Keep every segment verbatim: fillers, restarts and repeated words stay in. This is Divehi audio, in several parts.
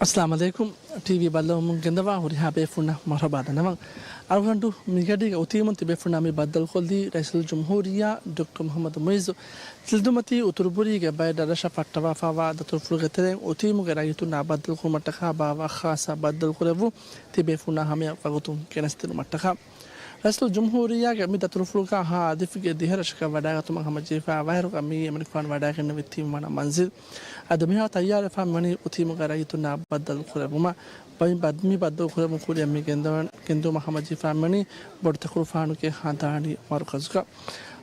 އައްސަލާމު ޢަލައިކުމް. ޓީވީ ބައްލަވަމުން ގެންދަވާ ހުރިހާ ބޭފުންނަށް މަރުޙަބާ ދަންނަވަން. އަޅުގަނޑު މިގަޑީގަ އޮތީމުން ތިބޭފުންނާ މި ބައްދަލުކޮށްލީ ރައީސުލްޖުމްހޫރިއްޔާ ޑޮކްޓަރ މުޙައްމަދު މުޢިއްޒު ސިލްދުމަތީ އުތުރުބުރީގެ ބައެއް ރަށްރަށަށް ފައްޓަވާފައިވާ ދަތުރުފުޅުގެ ތެރެއިން އޮތީމުގެ ރައްޔިތުންނާ ބައްދަލުކުރުމަށްޓަކާ ބާއްވާ ޚާއްޞަ ބައްދަލުކުރެއްވުން ތިބޭފުންނާ ހަމަޔަށް ވަގުތުން ގެނެސްދިނުމަށްޓަކާ. ރައީސުލްޖުމްހޫރިއްޔާގެ މި ދަތުރުފުޅުގަ ހާދިފްގެ ދިހަ ރަށަކަށް ވަޑައިގަތުމަށް ހަމަޖެހިފައިވާއިރުގަ މިއީ އެމަނިކުފާނު ވަޑައިގެންނެވި ތިންވަނަ މަންޒިލް. އަދި މިހާ ތައްޔާރުވެފަ މިވަނީ އޮތީމުގެ ރައްޔިތުންނާ ބައްދަލު ކުރެއްވުމަށް. ބައި ބަދް-، މި ބައްދަލު ކުރެއްވުން ކުރިއަށް މި ގެންދަވަން-، ގެންދިއުމަށް ހަމަޖެހިފަ މިވަނީ ބޮޑުތަކުރުފާނުގެ ހަނދާނީ މަރުކަޒުގަ.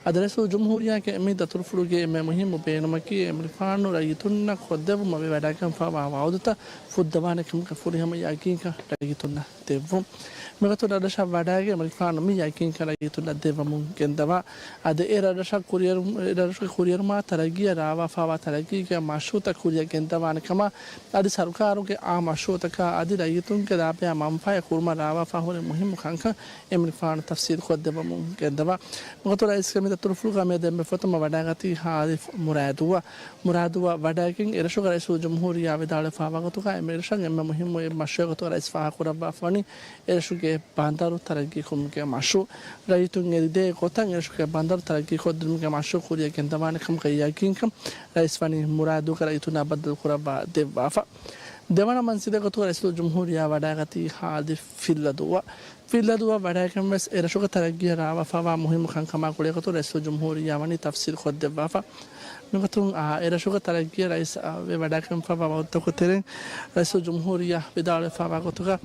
އަދި ރައީސުލްޖުމްހޫރިއްޔާގެ މި ދަތުރުފުޅުގެ އެންމެ މުހިއްމު ބޭނުމަކީ އެމަނިކުފާނު ރައްޔިތުންނަށް ކޮށްދެއްވުމަށް ވެވަޑައިގެންފައިވާ ވަޢުދުތައް ފުއްދަވާނެ ކަމުގެ ފުރިހަމަ ޔަގީންކަން ރައްޔިތުންނަށް ދެއްވުން. މިގޮތުން ރަށްރަށަށް ވަޑައިގެން އެމަނިކުފާނު މި ޔަގީންކަން ރައްޔިތުންނަށް ދެއްވަމުން ގެންދަވާ. އަދި އެ ރަށްރަށަށް ކުރިއެރު-، އެ ރަށުގެ ކުރިއެރުމާ ތަރައްގީއަށް ރާވާފައިވާ ތަރައްގީގެ މަޝްރޫޢުތައް ކުރިއަށް ގެންދަވާނެ ކަމަށް އަދި ސަރުކާރުގެ އާ މަޝްރޫޢުތަކާ އަދި ރައްޔިތުންގެ ލާބަޔާ މަންފާއެއް ކުރުމަށް ރާވާފަ ހުރި މުހިއްމު ކަންކަން އެމަނިކުފާނު ތަފްސީލު ކޮށްދެއްވަމުން ގެންދަވާ. މިގޮތުން ރައީސްގެ މި ދަތުރުފުޅުގަ މިއަދު އެންމެ ފުރަތަމަ ވަޑައިގަތީ ހާދިފް މުރާދުއަށް. މުރާދުއަށް ވަޑައިގެން އެރަށުގެ ރައީސުލްޖުމްހޫރިއްޔާ ވިދާޅުވެފަ ވަގުތުގަ އެމެރަށަށް އެންމެ މުހިއްމު އެއް މަޝްރޫޢެއް ގޮތުގަ ރައީސް ފާހަގަކުރައްވާފަވަނީ އެރަށުގެ ބަނދަރު ތަރައްގީކުރުމުގެ މަޝްރޫޢު. ރައްޔިތުން އެދިދޭ ގޮތަށް އެރަށުގެ ބަނދަރު ތަރައްގީކޮށްދިނުމުގެ މަޝްރޫޢު ކުރިއަށް ގެންދަވާނެ ކަމުގެ ޔަގީންކަން ރައީސް ވަނީ މުރާދުގެ ރައްޔިތުންނާ ބައްދަލުކުރައްވާ ދެއްވާފަ. ދެވަނަ މަންޒިލެއް ގޮތުގަ ރައީސުލްޖުމްހޫރިއްޔާ ވަޑައިގަތީ ހާދިފް ފިއްލަދޫއަށް. ފިއްލަދޫއަށް ވަޑައިގެން ވެސް އެރަށުގެ ތަރައްގީއަށް ރާވާފައިވާ މުހިއްމު ކަންކަމާ ގުޅޭގޮތުން ރައީސުލްޖުމްހޫރިއްޔާ ވަނީ ތަފްސީލު ކޮށްދެއްވާފަ. މިގޮތުން، އާ، އެރަށުގެ ތަރައްގީއަށް ރައީސް، އާ، ވެ ވަޑައިގެންފައިވާ ވަގުތުތަކުގެ ތެރެއިން ރައީސުލްޖުމްހޫރިއްޔާ ވިދާޅުވެފައިވާ ގޮތުގަ،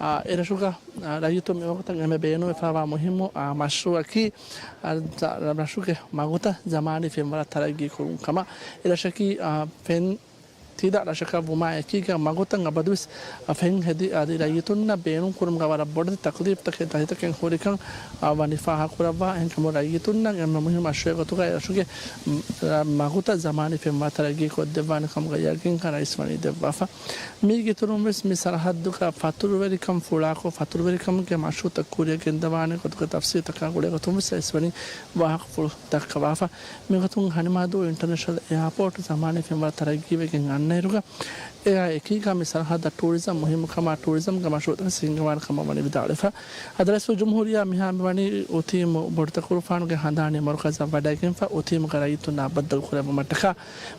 އާ، އެރަށުގަ، އާ، ރައްޔިތުން މިވަގުތަށް އެންމެ ބޭނުންވެފައިވާ މުހިއްމު، އާ، މަޝްރޫޢަކީ، އާ، ރަށުގެ މަގުތައް ޒަމާނީ ފެންވަރަށް ތަރައްގީ ކުރުން ކަމަށް. އެރަށަކީ، އާ، ފެން ތިލަ ރަށަކަށް ވުމާއެކީގަ މަގުތައް އަބަދުވެސް ފެން ހެދި އަދި ރައްޔިތުންނަށް ބޭނުން ކުރުމުގަ ވަރަށް ބޮޑެތި ތަކުލީފްތަކެއް ދަތިތަކެއް ހުރިކަން ވަނީ ފާހަގަކުރައްވާ. އެހެންކަމުން ރައްޔިތުންނަށް އެންމެ މުހިއްމު މަޝްރޫޢެއް ގޮތުގަ އެރަށުގެ މަގުތައް ޒަމާނީ ފެންވަރަށް ތަރައްގީ ކޮށްދެއްވާނެ ކަމުގެ ޔަގީންކަން ރައީސް ވަނީ ދެއްވާފަ. މީގެ އިތުރުން ވެސް މި ސަރަހައްދުގަ ފަތުރުވެރިކަން ފުޅާކޮށް ފަތުރުވެރިކަމުގެ މަޝްރޫޢުތައް ކުރިއަށް ގެންދަވާނެ ގޮތުގެ ތަފްސީލްތަކާ ގުޅޭގޮތުން ވެސް ރައީސް ވަނީ ވާހަކަފުޅު ދައްކަވާފަ. މިގޮތުން ހަނިމާދޫ އިންޓަރނޭޝަނަލް އެއާޕޯޓް ޒަމާނީ ފެންވަރަށް ތަރައްގީވެގެން އަންނައިރުގަ، އެއާ އެކީގަ މި ސަރަހައްދަށް ޓޫރިޒަމް މުހިއްމުކަމާ، ޓޫރިޒަމްގެ މަޝްރޫޢުތައް ހިންގަވާނެ ކަމަށް ވަނީ ވިދާޅުވެފަ. އަދި ރައީސުލްޖުމްހޫރިއްޔާ މިހާ މިވަނީ އޮތީމު ބޮޑުތަކުރުފާނުގެ ހަނދާނީ މަރުކަޒަށް ވަޑައިގެންފަ، އޮތީމުގެ ރައްޔިތުންނާ ބައްދަލު ކުރެއްވުމަށްޓަކާ.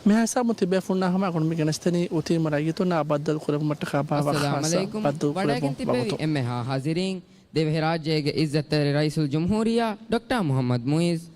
މިހާ ހިސާބުން ތިބޭފުންނާ ހަމަ އަޅުގަނޑު މި ގެނެސްދެނީ އޮތީމު ރައްޔިތުންނާ ބައްދަލު ކުރެއްވުމަށްޓަކާ ބާއްވާ އައްސަލާމު ޚާއްޞަ ޢަލައިކުމް. ބައްދަލު ވަޑައިގެން ކުރެއްވުން ތިއްބެވި ވަގުތު. އެންމެހާ ހާޒިރީން، ދިވެހިރާއްޖޭގެ އިއްޒަތްތެރި ރައީސުލްޖުމްހޫރިއްޔާ ޑޮކްޓަރ މުޙައްމަދު މުޢިއްޒު.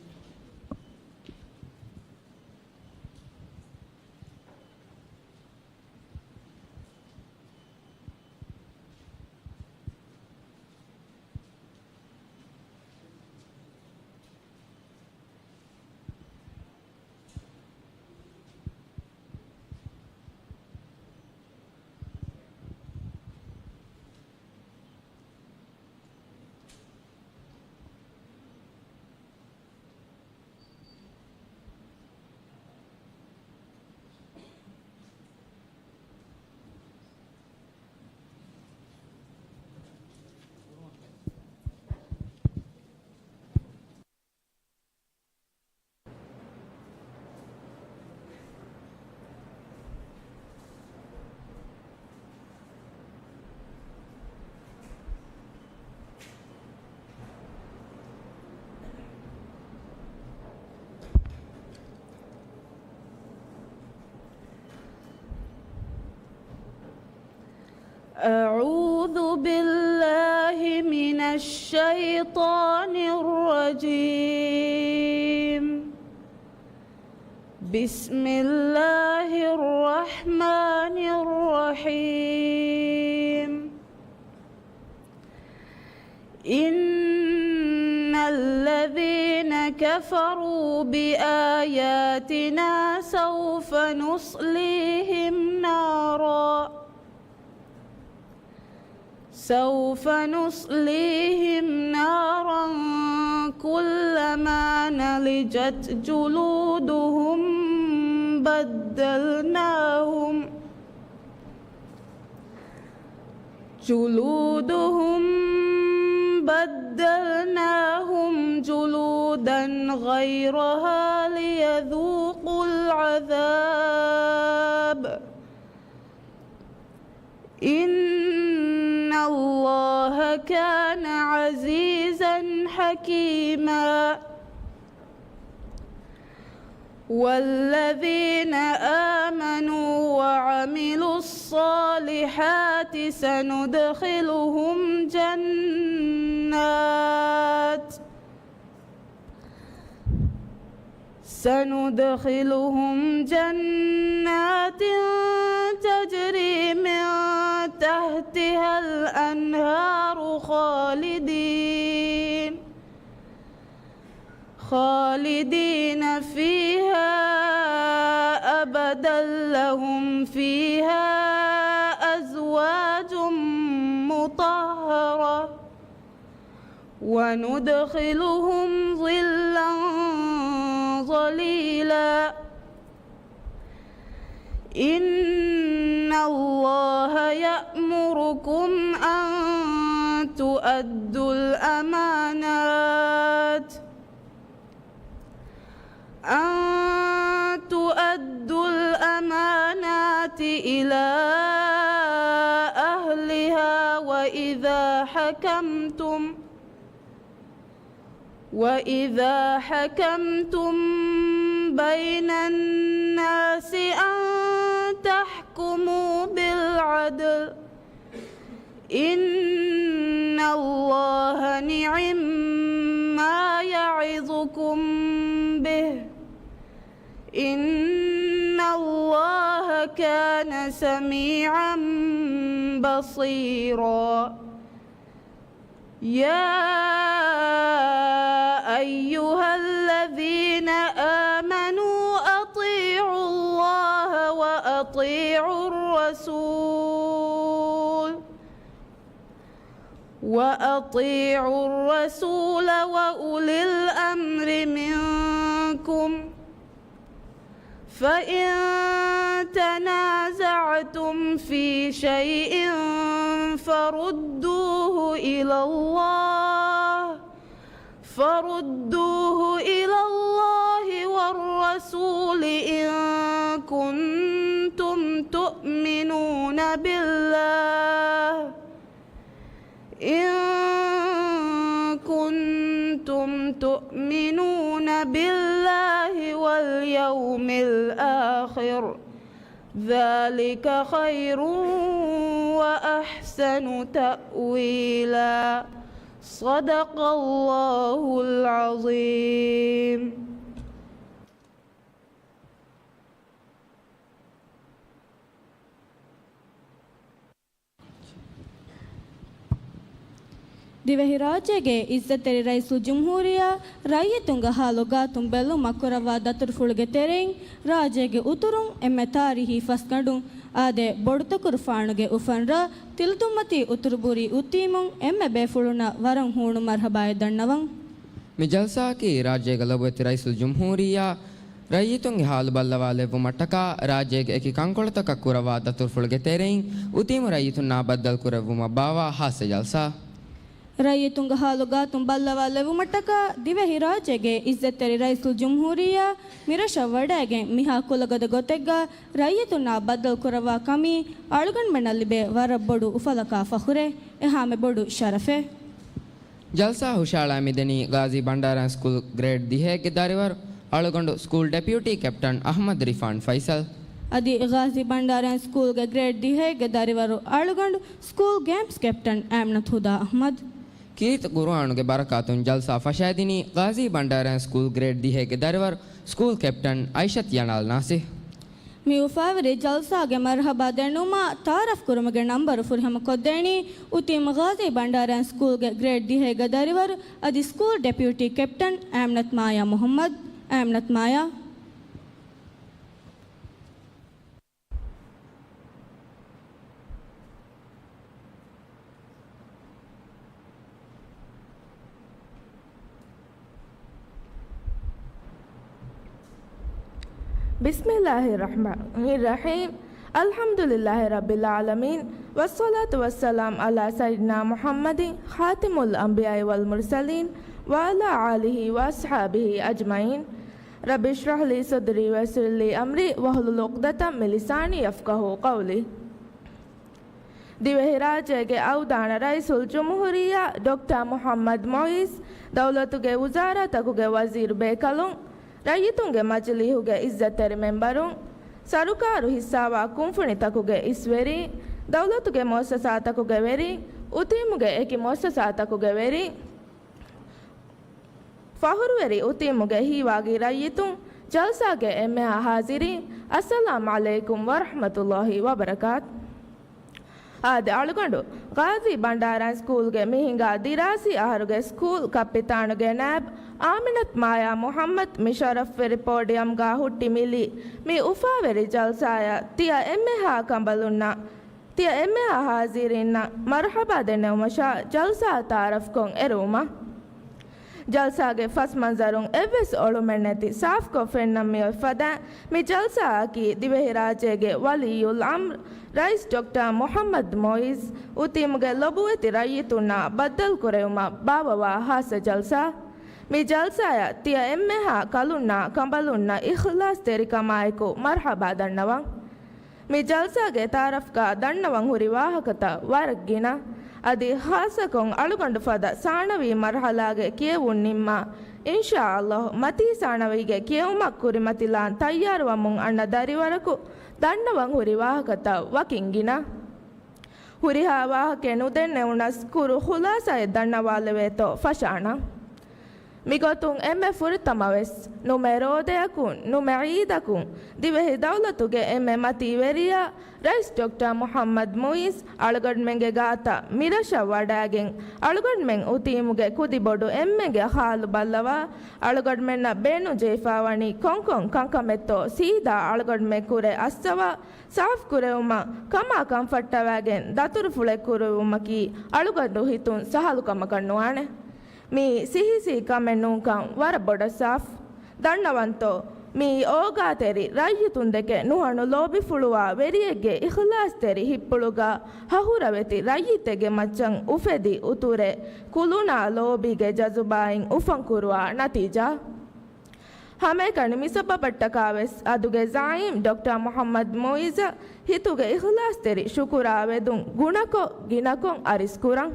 أعوذ بالله من الشيطان الرجيم. بسم الله الرحمن الرحيم. إن الذين كفروا بآياتنا سوف نصليهم نارا سوف نصليهم نارا كلما نضجت جلودهم بدلناهم جلودهم بدلناهم جلودا غيرها ليذوقوا العذاب كان عزيزا حكيما. والذين آمنوا وعملوا الصالحات سندخلهم جنات سندخلهم جنات تجري من تحتها الأنهار خالدين خالدين فيها أبدا لهم فيها أزواج مطهرة وندخلهم ظلا ظليلا. إن الله يأمركم أن تؤدوا الأمانات أن تؤدوا الأمانات إلى أهلها وإذا حكمتم وإذا حكمتم بين الناس أن تحكموا بالعدل إن الله نعما يعظكم به إن الله كان سميعا بصيرا. يا أيها الذين آمنوا أطيعوا الله وأطيعوا الرسول وأطيعوا الرسول وأولي الأمر منكم فإن تنازعتم في شيء فردوه إلى الله فردوه إلى الله والرسول إن كنتم تؤمنون بالله إن كنتم تؤمنون بالله واليوم الآخر ذلك خير وأحسن تأويلا. صدق الله العظيم. ދިވެހިރާއްޖޭގެ އިއްޒަތްތެރި ރައީސުލްޖުމްހޫރިއްޔާ ރައްޔިތުންގެ ހާލު ގާތުން ބެއްލުމަށް ކުރައްވާ ދަތުރުފުޅުގެ ތެރެއިން، ރާއްޖޭގެ އުތުރުން އެންމެ ތާރީހީ ފަސްގަނޑު އާދެ، ބޮޑުތަކުރުފާނުގެ އުފަންރަށް ތިލަދުންމަތީ އުތުރުބުރީ އުތީމުން އެންމެ ބޭފުޅުންނަށް ވަރަށް ހޫނު މަރްހަބާއެއް ދަންނަވަން. މި ޖަލްސާއަކީ ރާއްޖޭގެ ލޮބުވެތި ރައީސުލްޖުމްހޫރިއްޔާ ރައްޔިތުންގެ ހާލު ބައްލަވާލެއްވުމަށްޓަކާ، ރާއްޖޭގެ އެކި ކަންކޮޅުތަކަށް ކުރައްވާ ދަތުރުފުޅުގެ ތެރެއިން އުތީމު ރައްޔިތުންނާ ބައްދަލުކުރެއްވުމަށް ބާވާ ހާއްސަ ޖަލްސާ. ރައްޔިތުންގެ ހާލު ގާތުން ބައްލަވާލެއްވުމަށްޓަކާ، ދިވެހިރާއްޖޭގެ އިއްޒަތްތެރި ރައީސުލްޖުމްހޫރިއްޔާ މިރަށަށް ވަޑައިގެން މިހާ ކުލަގަދަ ގޮތެއްގަ ރައްޔިތުންނާ ބައްދަލުކުރައްވާ ކަމީ އަޅުގަނޑުމެންނަށް ލިބޭ ވަރަށް ބޮޑު އުފަލަކާ ފަޚުރެއް، އެހާމެ ބޮޑު ޝަރަފެއް. ޖަލްސާ ހުށައަޅާ މިދެނީ ޣާޒީ ބަންޑާރަ ސްކޫލް ގްރޭޑް ދިހައެއްގެ ދަރިވަރު އަޅުގަނޑު ސްކޫލް ޑެޕިއުޓީ ކެޕްޓަން އަޙްމަދު ރިފާން ފައިސަލް. އަދި ޣާޒީ ބަންޑާރަ ސްކޫލްގެ ގްރޭޑް ދިހައެއްގެ ދަރިވަރު އަޅުގަނޑު ސްކޫލް ގޭމްސް ކެޕްޓަން އާމިނަތު ހުދާ އަޙްމަދު. ކީރިތި ޤުރުއާނުގެ ބަރަކާތުން ޖަލްސާ ފަށައިދިނީ ޣާޒީ ބަންޑާރަ ސްކޫލް ގްރޭޑް ދިހައެއްގެ ދަރިވަރު ސްކޫލް ކެޕްޓަން އައިޝަތު ޔަނާލް ނާސިރު. މި އުފާވެރި ޖަލްސާގެ މަރްޙަބާ ދެންނެވުމާ ތަޢާރަފް ކުރުމުގެ ނަންބަރު ފުރިހަމަ ކޮށްދޭނީ އުތީމު ޣާޒީ ބަންޑާރަ ސްކޫލްގެ ގްރޭޑް ދިހައެއްގެ ދަރިވަރު އަދި ސްކޫލް ޑެޕިއުޓީ ކެޕްޓަން އާމިނަތު މާޔާ މުޙައްމަދު. އާމިނަތު މާޔާ. بسم الله الرحمن الرحيم. الحمد لله رب العالمين، والصلاة والسلام على سيدنا محمد خاتم الأنبياء والمرسلين، وعلى آله وأصحابه أجمعين. رب اشرح لي صدري ويسر لي أمري واحلل عقدة من لساني يفقهوا قولي. ދިވެހިރާއްޖޭގެ އަވުދާނަށް ރައީސުލްޖުމްހޫރިއްޔާ ޑޮކްޓަރ މުޙައްމަދު މުޢިއްޒު، ދައުލަތުގެ ވުޒާރާތަކުގެ ވަޒީރު ބޭކަލުން، ރައްޔިތުންގެ މަޖިލީހުގެ އިއްޒަތްތެރި މެމްބަރުން، ސަރުކާރު ހިއްސާވާ ކުންފުނިތަކުގެ އިސްވެރީން، ދައުލަތުގެ މުއައްސަސާތަކުގެ ވެރީން، އުތީމުގެ އެކި މުއައްސަސާތަކުގެ ވެރީން، ފަޚުރުވެރި އުތީމުގެ ހީވާގި ރައްޔިތުން، ޖަލްސާގެ އެންމެހާ ހާޒިރީން، އައްސަލާމް ޢަލައިކުމް ވަރަޙްމަތުﷲ ވަބަރަކާތު. އާދެ، އަޅުގަނޑު ޣާޒީ ބަންޑާރަން ސްކޫލްގެ މި ހިނގާ ދިރާސީ އަހަރުގެ ސްކޫލް ކައްޕިތާނުގެ ނާއިބް އާމިނަތު މާޔާ މުޙައްމަދު މި ޝަރަފްވެރި ޕޯޑިއަމްގާ ހުއްޓި މިލީ މި އުފާވެރި ޖަލްސާއަށް ތިޔަ އެންމެހާ ކަނބަލުންނަށް، ތިޔަ އެންމެހާ ހާޒިރީންނަށް މަރުޙަބާ ދެންނެވުމަށާ ޖަލްސާ ތަޢާރަފްކޮށް އެރުވުމަށް. ޖަލްސާގެ ފަސް މަންޒަރުން އެއްވެސް އޮޅުމެއް ނެތި ސާފްކޮށް ފެންނަން މިއޮތް ފަދައިން، މި ޖަލްސާއަކީ ދިވެހިރާއްޖޭގެ ވަލިއްޔުލްއަމްރު ރައީސް ޑޮކްޓަރ މުޙައްމަދު މުޢިއްޒު އުތީމުގެ ލޮބުވެތި ރައްޔިތުންނާ ބައްދަލުކުރެވުމަށް ބާއްވަވާ ޚާއްޞަ ޖަލްސާ. މި ޖަލްސާއަށް ތިޔަ އެންމެހާ ކަލުންނާ ކަނބަލުންނަށް އިޚްލާޞްތެރިކަމާއެކު މަރުޙަބާ ދަންނަވަން. މި ޖަލްސާގެ ތަޢާރަފްގާ ދަންނަވަން ހުރި ވާހަކަތައް ވަރަށް ގިނަ. އަދި ޚާއްޞަކޮށް އަޅުގަނޑު ފަދަ ސާނަވީ މަރުޙަލާގެ ކިޔެވުން ނިންމާ، އިންޝާﷲ މަތީ ސާނަވީގެ ކިޔެވުމަށް ކުރިމަތިލާން ތައްޔާރުވަމުން އަންނަ ދަރިވަރަކު ދަންނަވަން ހުރި ވާހަކަތައް ވަކިން ގިނަ. ހުރިހާ ވާހަކައެއް ނުދެންނެވުނަސް ކުރު ޚުލާޞާއެއް ދަންނަވާލެވޭތޯ ފަށާނަން. މިގޮތުން އެންމެ ފުރަތަމަވެސް، ނުމެ ރޯދަޔަކުން، ނުމެ ޢީދަކުން، ދިވެހި ދައުލަތުގެ އެންމެ މަތީ ވެރިޔާ، ރައީސް ޑޮކްޓަރ މުޙައްމަދު މުޢިއްޒު އަޅުގަނޑުމެންގެ ގާތަށް މިރަށަށް ވަޑައިގެން، އަޅުގަނޑުމެން އުތީމުގެ ކުދިބޮޑު އެންމެންގެ ޙާލު ބައްލަވާ، އަޅުގަނޑުމެންނަށް ބޭނުންޖެހިފާވަނީ ކޮންކޮން ކަންކަމެއްތޯ ސީދާ އަޅުގަނޑުމެން ކުރެ އައްސަވާ، ސާފުކުރެވުމަށް ކަމާ ކަންފައްޓަވައިގެން ދަތުރުފުޅެއް ކުރެވުމަކީ އަޅުގަނޑު ހިތުން ސަހަލު ކަމަކަށް ނުވާނެ. މީ ސިހިސީ ކަމެއް ނޫންކަން ވަރަށް ބޮޑަށް ސާފު. ދަންނަވަންތޯ، މީ އޯގާތެރި ރައްޔިތުންދެކެ ނުހަނު ލޯބިފުޅުވާ ވެރިއެއްގެ އިޚްލާޞްތެރި ހިއްޕުޅުގަ ހަހުރަވެތި ރައްޔިތެއްގެ މައްޗަށް އުފެދި އުތުރެއް ކުލުނާ ލޯބީގެ ޖަޒުބާއިން އުފަންކުރުވާ ނަތީޖާ. ހަމައެކަނި މިސަބަބަށްޓަކާވެސް އަދުގެ ޒަޢީމް ޑޮކްޓަރ މުޙައްމަދު މުޢިއްޒަށް ހިތުގެ އިޚްލާޞްތެރި ޝުކުރާ ވެދުން ގުނަކޮށް، ގިނަކޮށް އަރިސްކުރަން.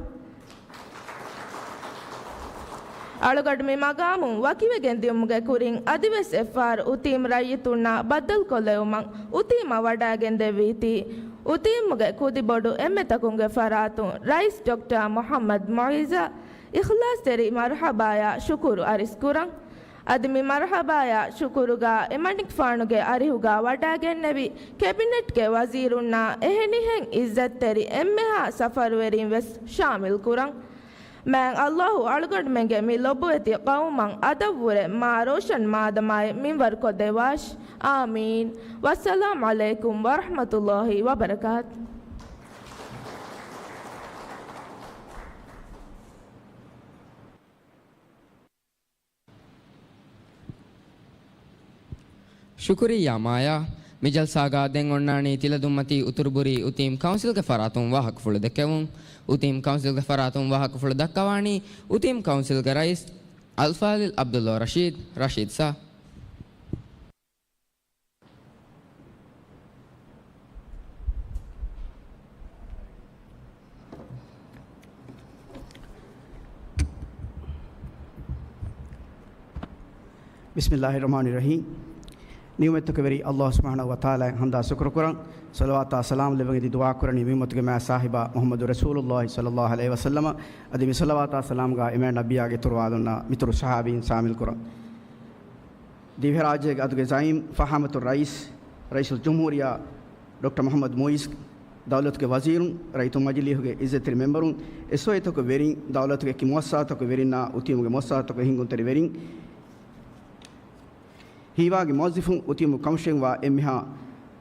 އަޅުގަޑު މި މަގާމުން ވަކިވެގެން ދިއުމުގެ ކުރިން އަދިވެސް އެއްފަހަރު އުތީމް ރައްޔިތުންނާ ބައްދަލުކޮށްލެވުމަށް އުތީމަށް ވަޑައިގެންދެއްވީތީ، އުތީމުގެ ކުދިބޮޑު އެންމެތަކުންގެ ފަރާތުން ރައީސް ޑޮކްޓަރ މުޙައްމަދު މުޢިއްޒަށް އިޚްލާޞްތެރި މަރުޙަބާޔާ ޝުކުރު އަރިސްކުރަން. އަދި މި މަރުޙަބާޔާ ޝުކުރުގާ އެމަނިކުފާނުގެ އަރިހުގާ ވަޑައިގެންނެވި ކެބިނެޓްގެ ވަޒީރުންނާ އެހެނިހެން އިއްޒަތްތެރި އެންމެހާ ސަފަރުވެރިން ވެސް ޝާމިލް ކުރަން. މާތް ﷲ އަޅުގަނޑުމެންގެ މި ލޮބުވެތި ޤައުމަށް އަދަށްވުރެ މާ ރޯޝަން މާދަމާއެއް މިންވަރުކޮށްދެއްވާށި. އާމީން. ވައްސަލާމް ޢަލައިކުމް ވަރަޙްމަތުﷲ ވަބަރަކާތު. ޝުކުރިއްޔާ މާޔާ. މި ޖަލްސާގާ ދެން އޮންނާނީ ތިލަދުންމަތީ އުތުރުބުރީ އުތީމް ކައުންސިލްގެ ފަރާތުން ވާހަކަފުޅު ދެއްކެވުން. އުތީމް ކައުންސިލްގެ ފަރާތުން ވާހަކަފުޅު ދައްކަވާނީ އުތީމް ކައުންސިލްގެ ރައީސް އަލްފާޟިލް ޢަބްދުﷲ ރަޝީދް، ރަޝީދް ސާ. ބިސްމިﷲ ރަޙްމާނި ރަޙީމް. ނިޢުމަތްތަކުގެ ވެރި ﷲ ސުބްޙާނަހޫ ވަތަޢާލާއަށް ޙަމްދާ ޝުކުރު ކުރަން. ޞަލަވާތާ ސަލާމް ލެއްވަން އެދި ދުޢާ ކުރަނީ މި އުއްމަތުގެ މާތް ސާހިބާ މުޙައްމަދު ރަސޫލުﷲ ޞައްލަﷲ ޢަލައިހި ވަސައްލަމަ. އަދި މި ޞަލަވާތާ ސަލާމްގާ އެމާ ނަބިއްޔާގެ އިތުރު އާލުންނާ މިތުރު ޞަޙާބީން ޝާމިލް ކުރަން. ދިވެހިރާއްޖޭގެ އަދުގެ ޒަޢީމް ފަޚާމަތު ރައީސް، ރައީސުލްޖުމްހޫރިއްޔާ ޑޮކްޓަރ މުޙައްމަދު މުޢިއްޒު، ދައުލަތުގެ ވަޒީރުން، ރައްޔިތުން މަޖިލީހުގެ އިއްޒަތްތެރި މެމްބަރުން، އެސްއޯއީތަކުގެ ވެރިން، ދައުލަތުގެ އެކި މުއައްސަސާތަކުގެ ވެރިންނާ އުތީމުގެ މުއައްސަސާތަކުގެ ހިންގުންތެރި ވެރިން، ހީވާގި މުވައްޒިފުން، އުތީމުގެ ކަމަށް ވާ އެންމެހާ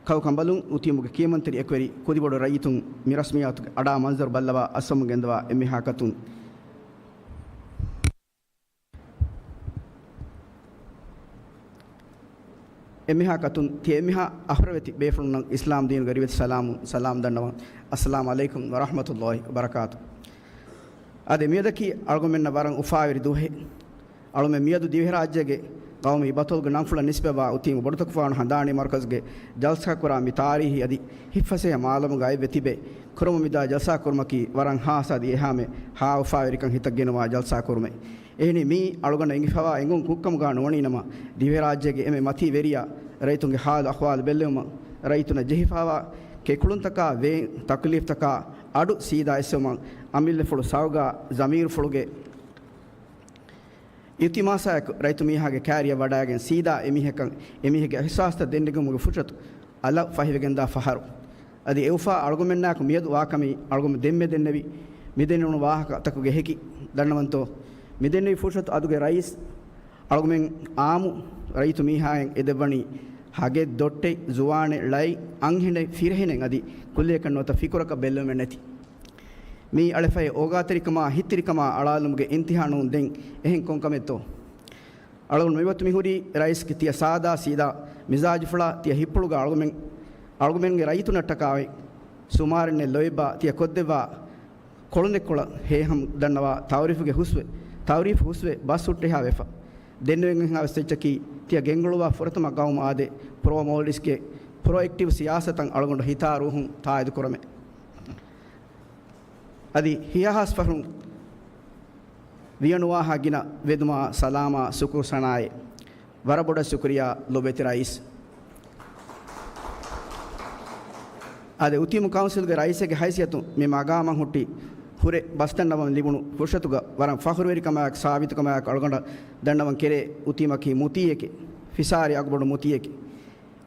ކައު ކަނބަލުން، އުތީމުގެ ކިޔަމަންތެރި އެކުވެރި ކުދިބޮޑު ރައްޔިތުން، މި ރަސްމިއްޔާތުގެ އަޑާ މަންޒަރު ބައްލަވާ އައްސަވަމުން ގެންދަވާ އެންމެހާ ކަތުން. އެންމެހާ ކަތުން ތިޔަ އެންމެހާ އަހުރެވެތި ބޭފުޅުންނަށް އިސްލާމް ދީނުގެ ރިވެތި ސަލާމު، ސަލާމް ދަންނަވަން. އައްސަލާމު ޢަލައިކުމް ވަރަޙްމަތުﷲ ވަބަރަކާތު. އާދެ، މިއަދަކީ އަޅުގަނޑުމެންނަށް ވަރަށް އުފާވެރި ދުވަހެއް. އަޅުމެން މިއަދު ދިވެހިރާއްޖޭގެ ޤައުމީ ބަތޮލުގެ ނަންފުޅަށް ނިސްބަތްވާ އުތީމު ބޮޑުތަކުފާނު ހަނދާނީ މަރުކަޒުގެ ޖަލްސާކުރާ މި ތާރީހީ އަދި ހިތްފަސޭހަ މާލަމުގަ އެއްވެ ތިބެ، ކުރަމުން މިދާ ޖަލްސާކުރުމަކީ ވަރަށް ހާސް އަދި އެހާމެ ހާ އުފާވެރިކަން ހިތަށް ގެނުވާ ޖަލްސާކުރުމެއް. އެހެނީ މީ އަޅުގަނޑަށް އެނގިފަވާ އެނގުން ކުއްކަމުގަ ނުވަނީނަމަ، ދިވެހިރާއްޖޭގެ އެންމެ މަތީ ވެރިޔާ ރައްޔިތުންގެ ހާލު އަހުވާލު ބެއްލެވުމަށް ރައްޔިތުންނަށް ޖެހިފަވާ ކެކުޅުންތަކާ ވޭން ތަކުލީފްތަކާ އަޑު ސީދާ އެއްސެވުމަށް އަމިއްލަފުޅު ސައުގާ ޒަމީރުފުޅުގެ އިލްތިމާސާއެކު ރައްޔިތު މީހާގެ ކާރިއަށް ވަޑައިގެން ސީދާ އެމީހަކަށް އެމީހެއްގެ އިޙްސާސްތައް ދެންނެގުމުގެ ފުރުޞަތު އަލަށް ފަހިވެގެންދާ ފަހަރު. އަދި އެއުފާ އަޅުގަމެންނާއެކު މިއަދު ވާކަމީ އަޅުގަމެން ދެންމެ ދެންނެވި މިދެންނެވުނު ވާހަކަތަކުގެ ހެކި ދަންނަވަންތޯ؟ މިދެންނެވި ފުރުޞަތު އަދުގެ ރައީސް އަޅުގަމެން އާއްމު ރައްޔިތު މީހާއިން އެދެއްވަނީ ހަގެއް ދޮއްޓެއް ޒުވާނެއް ޅައެއް އަންހެނެއް ފިރިހެނެއް އަދި ކުއްލިއަކަށް ނުވަތަ ފިކުރަކަށް ބެއްލެވުމެއް ނެތި. މިއީ އަޅެފައި އޯގާތެރިކަމާ ހިތްތިރިކަމާ އަޅާލުމުގެ އިންތިހާ ނޫން ދެން އެހެން ކޮންކަމެއްތޯ؟ އަޅުގަނޑު މިވަގުތު މިހުރީ ރައީސްގެ ތިޔަ ސާދާ ސީދާ މިޒާޖުފުޅާ ތިޔަ ހިތްޕުޅުގަ އަޅުގަމެން، އަޅުގަމެންގެ ރައްޔިތުންނަށްޓަކާވެ، ސުމާރެންނެއް ލޯތްބާ ތިޔަ ކޮށްދެއްވާ ކޮޅުނެއްކޮޅަށް ހޭހަމަ ދަންނަވާ ތައުރީފުގެ ހުސްވެ، ތައުރީފު ހުސްވެ ބަސް ހުއްޓިހާވެފަ. ދެންނެވެންހާވެސް އެއްޗަކީ ތިޔަ ގެންގުޅުވާ ފުރަތަމަ ގައުމު އާދޭ ޕްރޯ މޯލްޑިވްސްގެ ޕްރޮއެކްޓިވް ސިޔާސަތަށް އަޅުގަނޑު ހިތާ ރޫހުން ތާއިދުކުރަމޭ. އަދި ހިޔާހާސް ފަހުން ވިޔަނުވާހާ ގިނަ ވެދުމާ ސަލާމާ ޝުކުރު ސަނާއޭ. ވަރަށް ބޮޑަށް ޝުކުރިއްޔާ ލޮބުވެތި ރައީސް. އާދެ، އުތީމު ކައުންސިލްގެ ރައީސެއްގެ ހައިސިއްޔަތުން މި މަގާމަށް ހުއްޓި ހުރެ ބަސްދަންނަވަން ލިބުނު ފުރުޞަތުގަ ވަރަށް ފަޚުރުވެރިކަމާއެކު ސާބިތުކަމާއެކު އަޅުގަނޑަށް ދަންނަވަން ކެރޭ އުތީމަކީ މުތީއެކޭ. ފިސާރި އަގުބޮޑު މުތީއެކޭ.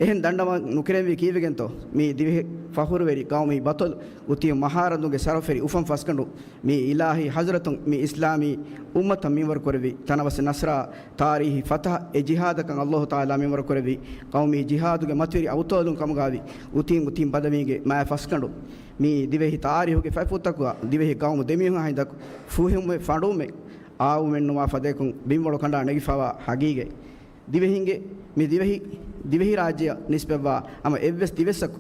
އެހެން ދަންނަވަން ނުކެރެންވީ ކީއްވެގެންތޯ؟ މީ ދިވެހި ފަޚުރުވެރި ގައުމީ ބަތޮލު އުތީމު މަހާރަނދުގެ ޝަރަފުވެރި އުފަން ފަސްގަނޑު މީ އިލާހީ ޙަޟްރަތުން މި އިސްލާމީ އުއްމަތަށް މިންވަރު ކުރެއްވި ތަނަވަސް ނަޞްރާ ތާރީހީ ފަތަޙަ އެ ޖިހާދަކަށް ﷲ ތަޢާލާ މިންވަރު ކުރެއްވި ޤައުމީ ޖިހާދުގެ މަތިވެރި އަބުޠާލުން ކަމުގައިވި އުތީމު ތިން ބަދަވީގެ މާތް ފަސްގަނޑު މީ ދިވެހި ތާރީހުގެ ފަތްފުށްތަކުގަ ދިވެހި ގައުމު ދެމީހުން ހިނދަކު ފުހެމުމެއް ފަނޑުވުމެއް އާއްމުވެންނުވާ ފަދައަކުން ބިންވަޅު ކަނޑާ ނެގިފަވާ ހަގީގަތް. ދިވެހިންގެ މި ދިވެހި، ދިވެހިރާއްޖެއަށް ނިސްބަތްވާ ހަމަ އެއްވެސް ދިވެއްސަކު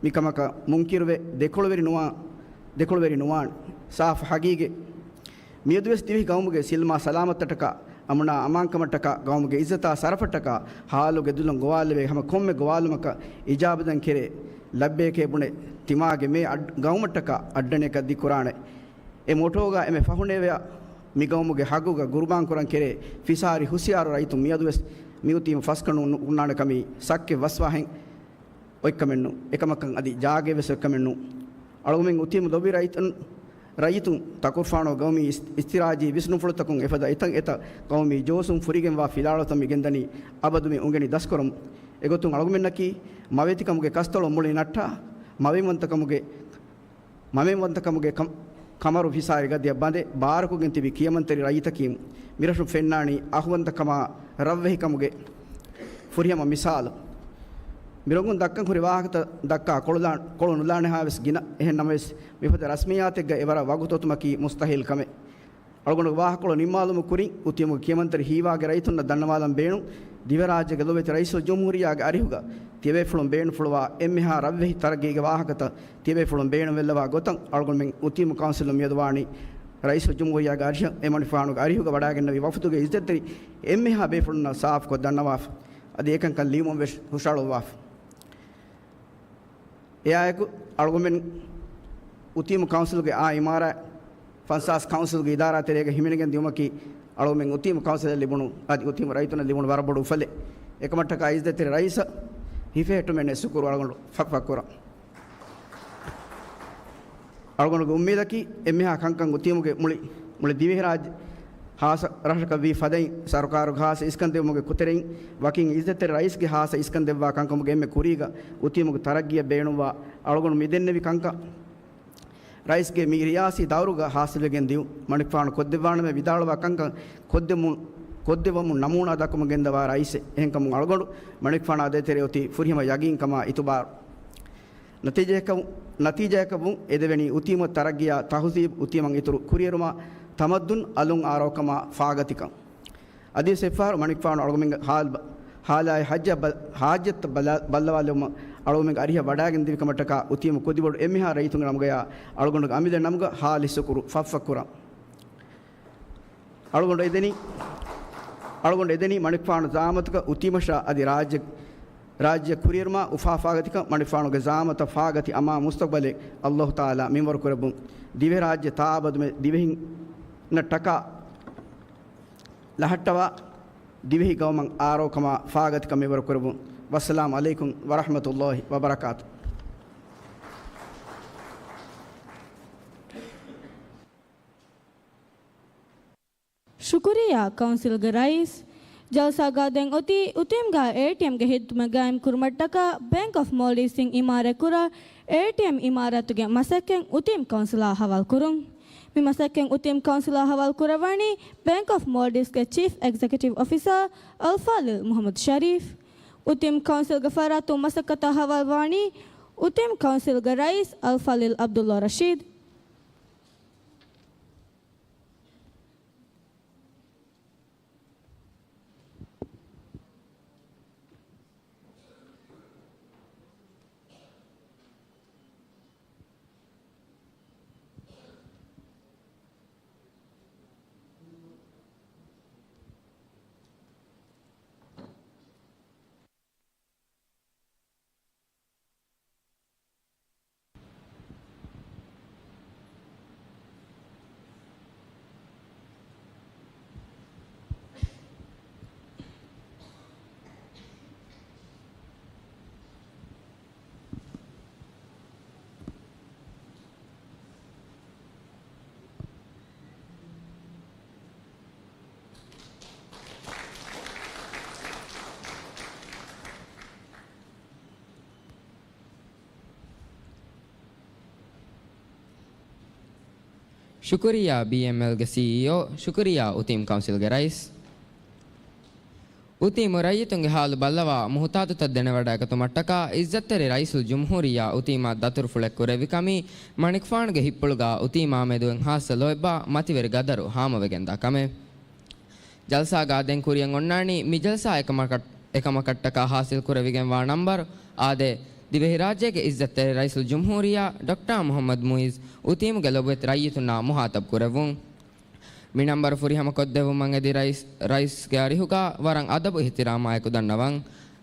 މިކަމަކަށް މުންކިރުވެ، ދެކޮޅުވެރި ނުވާ، ދެކޮޅުވެރި ނުވާނެ. ސާފު ހަގީގަތް. މިއަދުވެސް ދިވެހި ގައުމުގެ ސިލްމާ ސަލާމަތަށްޓަކާ، އަމުނާ އަމާންކަމަށްޓަކާ، ގައުމުގެ އިއްޒަތާ ސަރަފަށްޓަކާ، ހާލުގެ ދުލުން ގޮވާލެވޭ ހަމަ ކޮންމެ ގޮވާލުމަކަށް އިޖާބަދަން ކެރޭ، ލައްބޭކޭ ބުނެ، ތިމާގެ މޭ އަޑް، ގައުމަށްޓަކާ އައްޑަނެއަކަށް ދިއްކުރާނެ. އެ މޮޓޯގަ އެންމެ ފަހުނޭވެޔާ، މިގައުމުގެ ހައްގުގަ ގުރުބާންކުރަން ކެރޭ ފިސާރި ހުސިޔާރު ރައްޔިތުން މިއަދުވެސް މިއުތީމު ފަސްގަނޑު ނު، ނުކުންނާނެ ކަމީ ސައްކެއް ވަސްވާހެން އޮތްކަމެއްނު، އެކަމަކަށް އަދި ޖާގައެއްވެސް އޮތްކަމެއްނު. އަޅުގަމެން އުތީމު ލޮބި ރައްޔިތުން، ރައްޔިތުން ތަކުރުފާނު ގައުމީ އިސް، އިސްތިރާޖީ ވިސްނުފުޅުތަކުން އެފަދަ އެތަން އެތައް ގައުމީ ޖޯޝުން ފުރިގެންވާ ފިލާވަޅުތައް މި ގެންދަނީ އަބަދު މި އުނގެނި ދަސްކުރަމުން. އެގޮތުން އަޅުގަމެންނަކީ މަވެތިކަމުގެ ކަސްތޮޅު މުޅި ނައްޓާ، މަވެންވަންތަކަމުގެ މަމެންވަންތަކަމުގެ ކަމް، ކަމަރު ފިސާރި ގަދަޔަށް ބަނދެ ބާރުކޮށްގެން ތިބި ކިޔަމަންތެރި ރައްޔިތަކީމު. މިރަށުން ފެންނާނީ އަހުވަންތަކަމާ ރަށްވެހިކަމުގެ ފުރިހަމަ މިސާލު. މިރޮނގުން ދައްކަން ހުރި ވާހަކަތައް ދައްކާ ކޮޅުލާ، ކޮޅު ނުލާނެހާވެސް ގިނަ. އެހެން ނަމަވެސް، މިފަދަ ރަސްމިއްޔާތެއްގަ އެވަރަށް ވަގުތު އޮތުމަކީ މުސްތަހީލް ކަމެއް. އަޅުގަނޑުގެ ވާހަކަކޮޅު ނިންމާލުމުގެ ކުރިން، އުތީމުގެ ކިޔަމަންތެރި ހީވާގި ރައްޔިތުންނަށް ދަންނަވާލަން ބޭނުން، ދިވެހިރާއްޖޭގެ ލޮބުވެތި ރައީސުލްޖުމްހޫރިއްޔާގެ އަރިހުގަ ތިޔަބޭފުޅުން ބޭނުންފުޅުވާ އެންމެހާ ރަށްވެހި ތަރައްގީގެ ވާހަކަތައް ތިޔަބޭފުޅުން ބޭނުންވެއްލަވާ ގޮތަށް އަޅުގަނޑުމެން އުތީމު ކައުންސިލުން މިއަދު ވާނީ ރައީސުލްޖުމްހޫރިއްޔާގެ އަރިހަށް އެމަނިކުފާނުގެ އަރިހުގަ ވަޑައިގެންނެވި ވަފުދުގެ އިއްޒަތްތެރި އެންމެހާ ބޭފުޅުންނަށް ސާފުކޮށް ދަންނަވާފަ. އަދި އެކަންކަން ލިޔުމުން ވެސް ހުށަހަޅުއްވާފަ. އެއާއެކު، އަޅުގަމެން އުތީމު ކައުންސިލްގެ އާ އިމާރާތް ފަންސާސް ކައުންސިލްގެ އިދާރާ ތެރޭގަ ހިމެނިގެން ދިއުމަކީ، އަޅުގަމެން އުތީމު ކައުންސިލަށް ލިބުނު، އަދި އުތީމު ރައްޔިތުންނަށް ލިބުނު ވަރަށް ބޮޑު އުފަލެއް. އެކަމަށްޓަކާ އިއްޒަތްތެރި ރައީސަށް ހިފެހެއްޓުމެއް ނެތް. ޝުކުރު އަޅުގަނޑު ފަކްފަކްކުރަން. އަޅުގަނޑުގެ އުއްމީދަކީ، އެންމެހާ ކަންކަން އުތީމުގެ މުޅި، މުޅި ދިވެހިރާއްޖެ ހާއްސަ ރަށަކަށް ވީ ފަދައިން، ސަރުކާރުގެ ހާއްސަ އިސްކަން ދެއްވުމުގެ ކުތެރެއިން، ވަކިން އިއްޒަތްތެރި ރައީސްގެ ހާއްސަ އިސްކަން ދެއްވާ ކަންކަމުގެ އެންމެ ކުރީގަ އުތީމުގެ ތަރައްގީއަށް ބޭނުންވާ އަޅުގަނޑު މިދެންނެވި ކަންކަން، ރައީސްގެ މި ރިޔާސީ ދައުރުގަ ހާސިލްވެގެން ދިޔުން. މަނިކުފާނު ކޮށްދެއްވާނަމޭ ވިދާޅުވާ ކަންކަން ކޮށްދެމުން، ކޮށްދެއްވަމުން ނަމޫނާ ދައްކަމުން ގެންދަވާ ރައީސެއް. އެހެންކަމުން އަޅުގަނޑު މަނިކުފާނާ ދޭތެރޭ އޮތީ ފުރިހަމަ ޔަގީންކަމާ އިތުބާރު. ނަތީޖާއަކަށް، ނަތީޖާއަކަށްވުން އެދެވެނީ އުތީމު ތަރައްގީއާ ތަހުޒީބު އުތީމަށް އިތުރު ކުރިއެރުމާ ތަމައްދުން އަލުން އާރޯކަމާ ފާގަތިކަން. އަދިވެސް އެއްފަހަރު މަނިކުފާނު އަޅުގަމެންގެ ހާލް ބަ، ހާލާއި ހައްޖަ ބަ، ހާއްޖަތްތައް ބަލާ، ބައްލަވާލެވުމަށް އަޅުގަމެންގެ އަރިހަށް ވަޑާގެން ދެވި ކަމަށްޓަކާ އުތީމު ކުދިބޮޑު އެންމެހާ ރައްޔިތުންގެ ނަމުގަޔާ އަޅުގަނޑުގެ އަމިއްލަ ނަމުގަ ހާލި ޝުކުރު ފައްފަ ކުރަން. އަޅުގަނޑު އެދެނީ، އަޅުގަނޑު އެދެނީ މަނިކުފާނު ޒާމަތުގަ އުތީމަށާ އަދި ރާއްޖެ، ރާއްޖެ ކުރިއެރުމާ އުފާ ފާގަތިކަން، މަނިކުފާނުގެ ޒާމަތަށް ފާގަތި އަމާ މުސްތަގްބަލެއް އައްލާހު ތަޢާލާ މިންވަރު ކުރެއްވުން. ދިވެހިރާއްޖެ ތާއަބަދުމެ ދިވެހިންނަށްޓަކާ ލަހައްޓަވާ ދިވެހި ގައުމަށް އާރޯކަމާ ފާގަތިކަން މިންވަރު ކުރެއްވުން. ވައްސަލާމް ޢަލައިކުމް ވަރަޙްމަތުﷲި ވަބަރަކާތު. ޝުކުރިއްޔާ ކައުންސިލްގެ ރައީސް. ޖަލްސާގާ ދެން އޮތީ އުތީމްގާ އޭޓީއެމްގެ ހިދުމަތް ގާއިމް ކުރުމަށްޓަކާ ބޭންކް އޮފް މޯލްޑިވްސްއިން އިމާރާތްކުރާ އޭޓީއެމް އިމާރާތުގެ މަސައްކަތް އުތީމް ކައުންސިލާ ހަވާލުކުރުން. މި މަސައްކަތް އުތީމް ކައުންސިލާ ހަވާލުކުރައްވަނީ ބޭންކް އޮފް މޯލްޑިވްސްގެ ޗީފް އެގްޒެކެޓިވް އޮފިސަރ އަލްފާޟިލް މުޙައްމަދު ޝަރީފް. އުތީމް ކައުންސިލްގެ ފަރާތުން މަސައްކަތަށް ހަވާލުވާނީ އުތީމް ކައުންސިލްގެ ރައީސް އަލްފާޟިލް ޢަބްދުﷲ ރަޝީދު. ޝުކުރިއްޔާ ބީއެމްއެލްގެ ސީއީއޯ، ޝުކުރިއްޔާ އުތީމް ކައުންސިލްގެ ރައީސް. އުތީމު ރައްޔިތުންގެ ހާލު ބައްލަވާ މުހުތާދުތައް ދެނެވަޑައިގަތުމަށްޓަކާ އިއްޒަތްތެރި ރައީސުލްޖުމްހޫރިއްޔާ އުތީމާ ދަތުރުފުޅެއް ކުރެއްވި ކަމީ މަނިކުފާނުގެ ހިތްޕުޅުގާ އުތީމާ މެދު އެއްހާސް ލޯތްބާ މަތިވެރި ގަދަރު ހާމަވެގެންދާ ކަމެއް. ޖަލްސާގާ ދެން ކުރިއަށް އޮންނާނީ މި ޖަލްސާ އެކަމަކަށް، އެކަމަކަށްޓަކާ ހާސިލް ކުރެވިގެންވާ ނަންބަރު. އާދެ، ދިވެހިރާއްޖޭގެ އިއްޒަތްތެރި ރައީސުލްޖުމްހޫރިއްޔާ ޑޮކްޓާ މުޙައްމަދު މުޢިއްޒު އުތީމުގެ ލޮބުވެތި ރައްޔިތުންނާ މުހާތަބް ކުރެއްވުން. މި ނަންބަރު ފުރިހަމަ ކޮށްދެއްވުމަށް އެދި ރައީސް، ރައީސްގެ އަރިހުގާ ވަރަށް އަދަބު އިޙްތިރާމާއެކު ދަންނަވަން.